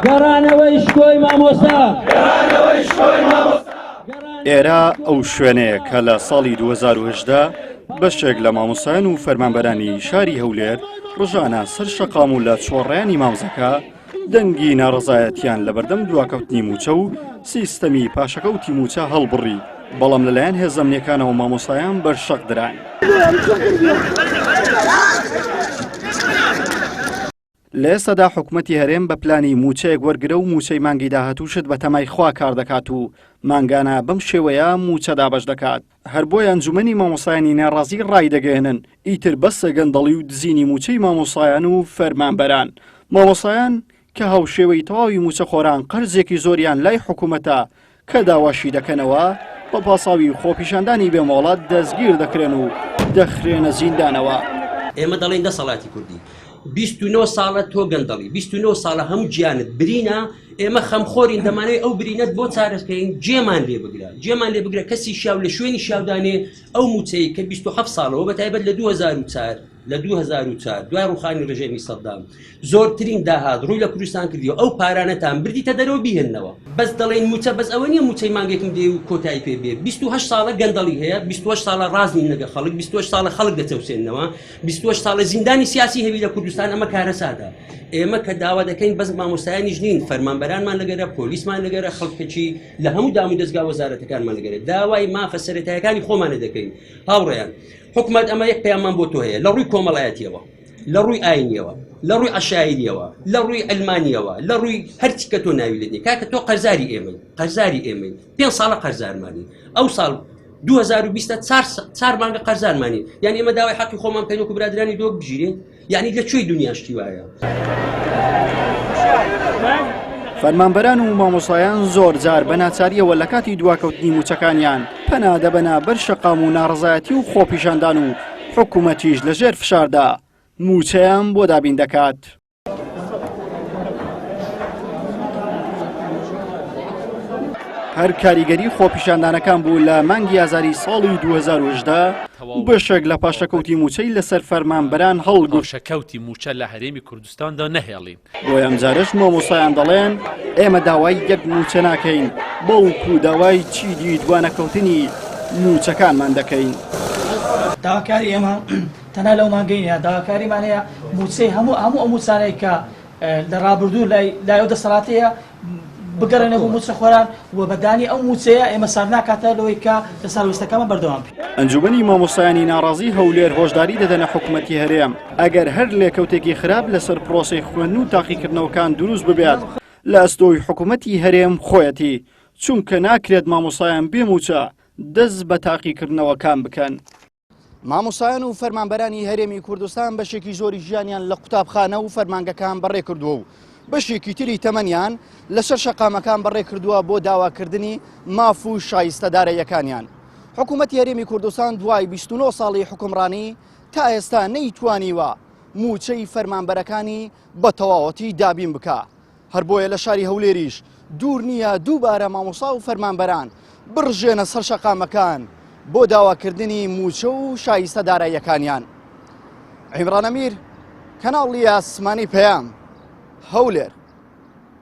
گەڕانەوەی شکۆی مامۆستا. ئێرە ئەو شوێنەیە کە لە ساڵی 2018 بەشێک لە مامۆستایان و فەرمانبەرانی شاری هەولێر ڕژانە سەر شەقام و لە چۆڕیانی مامزەکە دەنگی ناڕەزایەتیان لەبەردەم دواکەوتنی مووچە و سیستەمی پاشەکەوتی مووچە هەڵبڕی، بەڵام لەلایەن هێزە ئەمنییەکانەوە مامۆستایان بەر شەق دران. لە ئێستادا حکومەتی هەرێم بە پلانی مووچەیەک وەرگرە و مووچەی مانگی داهاتووشت بە تەمای خوا کار دەکات و مانگانە بەم شێوەیە مووچە دابەش دەکات. هەر بۆیە ئەنجومەنی مامۆستایانی ناڕازی ڕایدەگەیەنن، ئیتر بەسە گەندەڵی و دزینی مووچەی مامۆستایان و فەرمانبەران. مامۆستایان کە هاوشێوەی تەواوی مووچەخۆران قەرزێکی زۆریان لای حکومەتە کە داواشی دەکەنەوە، بە پاساوی خۆپیشاندانی بێ مۆڵەت دەستگیر دەکرێن و دەخرێنە زیندانەوە. ئێمە دەڵێین دەسەڵاتی کوردی 29 ساڵە تۆ گەندەڵی 29 ساڵە هەموو گیانت برینە ئێمە خەمخۆرین دەمانەوێت ئەو برینەت بۆ چارەکەین جێمان لێ بگرە جێمان لێ بگرە کەسی شیاو لە شوێنی شیاودانێ ئەو موچەی کە 27 ساڵەوە بە تایبەت لە 2004 لە 2004 دوای ڕوخانی ڕژێمی سەدام زۆرترین داهات ڕووی لە کوردستان کردی و ئەو پارانەتان بردیتە دەرەوە بیهێننەوە. بەس دەڵێن موچە بەس ئەوە نیە موچەی مانگێکم دێ و کۆتایی پێ بێ 28 ساڵە گەندەڵی هەیە 28 ساڵە ڕاست نین لەگە خەڵک 28 ساڵە خەڵک دەچەوسێنەوە 28 ساڵە زیندانی سیاسی هەوی لە کوردستان ئەمە کارەساتە ئێمە کە داوا دەکەین بەس مامۆستایانیش نین فەرمانبەرانمان لەگەرە پۆلیسمان لەگەرە خەڵکەکی لە هەموو دام و دەزگا وەزارەتەکانمان لەگەرە داوای مافە سەرەتایەکانی خۆمانە دەکەین هاوڕێیان حکومەت ئەمە یەک پەیاممان بۆ تۆ هەیە لە ڕووی کۆمەڵایەتیەوە لە ڕووی ئاینیەوە لە ڕووی عشایریەوە لە ڕووی ئەلمانیەوە لە ڕووی هەرچی کە تۆ ناوی لێنی کاکە تۆ قەرزاری ئێمەی قەرزاری ئێمەی پێ ساڵە قەرزارمانی ئەو ساڵ 2020 چار مانگە قەرزارمانی یان ئێمە داوای حەقی خۆمان بکەین وەکو برادرانی دۆک بگیرین یعنی لە کوێی دنیا شتی وایە؟ فەرمانبەران و مامۆسایان زۆر جار بە ناچاریەوە لە کاتی دواکەوتنی موچەکانیان پەنا دەبەنە بەر شەقام و ناڕزایەتی و خۆپیشاندان و حکوومەتیش لەژێر فشاردا موچەیان بۆ دابین دەکات. هەر کاریگەری خۆپیشاندانەکان بوو لە مانگی ئازاری ساڵی 2018 بەشێک لە پاشەکەوتی مووچەی لەسەر فەرمانبەران هەڵگرت. پاشەکەوتی مووچە لە هەرێمی کوردستاندا نەهێڵین. بۆیە ئەمجارەش مامۆستایان دەڵێن ئێمە داوای یەک مووچە ناکەین، بەڵکو داوای چیدی دوانەکەوتنی مووچەکانمان دەکەین. داواکاری ئێمە تەنها لەو مانگەی نیە، داواکاریمان هەیە مووچەی هەموو هەموو ئەو مووچانەی کە لە ڕابردوو لای لای ئەو دەسەڵاتەیە بگەڕێنە بۆ مووچەخۆران و بە دانی ئەو مووچەیە ئێمە سارد ناکاتەوە لەوەی کە لەسەر هەڵوێستەکەمان بەردەوام بین. ئەنجومەنی مامۆستایانی ناڕازی هەولێر هۆشداری دەدەنە حکومەتی هەرێم، ئەگەر هەر لێکەوتێکی خراپ لەسەر پرۆسەی خوێندن و تاقیکردنەوەکان دروست ببێت لە ئەستۆی حکومەتی هەرێم خۆیەتی، چونکە ناکرێت مامۆستایان بێ مووچە دەست بە تاقیکردنەوەکان بکەن. مامۆستایان و فەرمانبەرانی هەرێمی کوردستان بەشێکی زۆری ژیانیان لە قوتابخانە و فەرمانگەکان بەڕێ کردووە و بەشێکی تری تەمەنیان لەسەر شەقامەکان بەڕێ کردووە بۆ داواکردنی ماف و شایستە داراییەکانیان. حکوومەتی هەرێمی کوردستان دوای 29 ساڵی حوکمڕانی تا ئێستا نەیتوانیوە مووچەی فەرمانبەرەکانی بە تەواوەتی دابین بکا. هەر بۆیە لە شاری هەولێریش دوور نییە دووبارە مامۆستا و فەرمانبەران بڕژێنە سەر شەقامەکان بۆ داواکردنی مووچە و شایستە داراییەکانیان. عیمران ئەمیر، کەناڵی ئاسمانی پەیام، هەولێر.